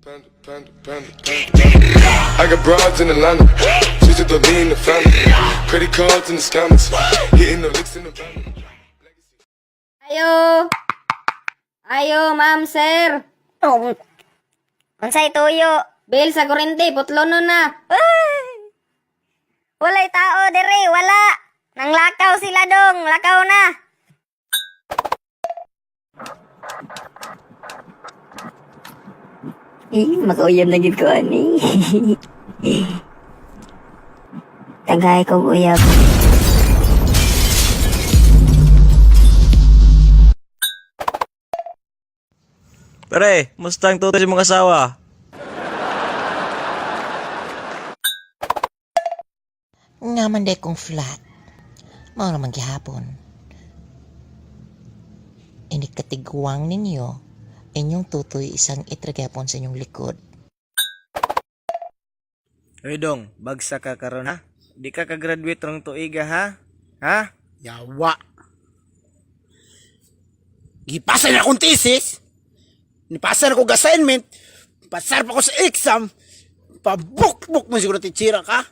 Panda, panda, panda, panda. I got broads in Atlanta. Twistin' dope, lean, and the Fanta. Credit cards and the scammers. Hitting the licks in the bando. Ayo. Ayo, ma'am, sir. Oh, unsay tuyo? Bill sa kuryente, putlonon na. Ay! Walay tao dere, wala. Nanglakaw sila dong, lakaw na. Eh, makauyab na gid ko ani. Tagay kog uyab. Pare, musta ang tutoy sa mga asawa? Nga man day kong flat. Mao naman gihapon. Inikatigwang ninyo, inyong tutoy isang itragapon sa inyong likod. Hoy dong, bagsak ka karon ha? Di ka ka-graduate rong tuiga ha? Ha? Yawa. Gipasa na akong thesis. Nipasa na akong assignment. Pasar pa ko sa exam. Pabukbuk mo siguro titsira ka.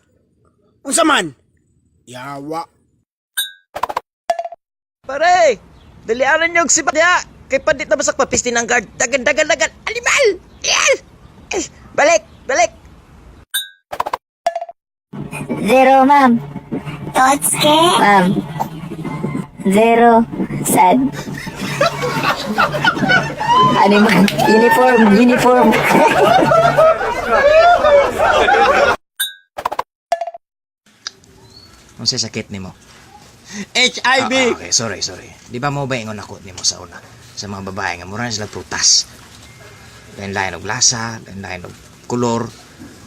Unsa man? Yawa. Pare, dalianan niyo og sibat diha. Kay pandit na basak papistin ang guard. Dagan, dagan, dagan. Animal! Yan! Eh, balik, balik. Zero, ma'am. Totske? Ma'am. Zero. Sad. Ano man? Uniform, uniform. Unsay sakit nimo? HIV. Ah, okay, sorry, sorry. Di ba mo ba ingon ako nimo sa una? Sa mga babae nga mura na sila prutas. Lain-lain og lasa, lain-lain og kolor.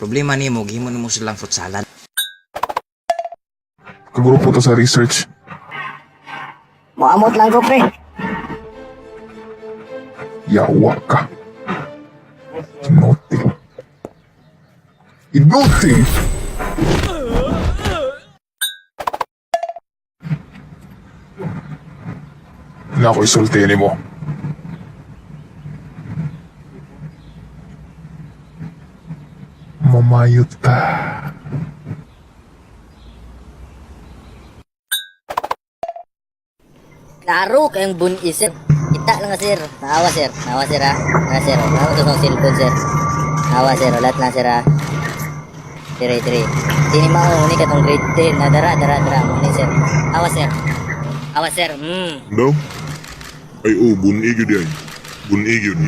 Problema nimo gihimo nimo silang fruit salad. Kagrupo to sa research. Moamot lang ko, pre. Yawa ka. Inútil. Inútil! Na ako isulti nimo. Mamayot ta. Klaro kayong buni, sir. Kita lang sir. Naawa, sir. Naawa, sir, ha. Naawa, sir. Naawa to sa cellphone, sir. Naawa, sir. Lahat na, sir, ha. Dire, dire. Dini mao, uni katong grade 10. Na, dara, dara, dara. Uni, sir. Awa, sir. Awa, sir. No? Ay, oh, bunig yun yan. Bunig yun.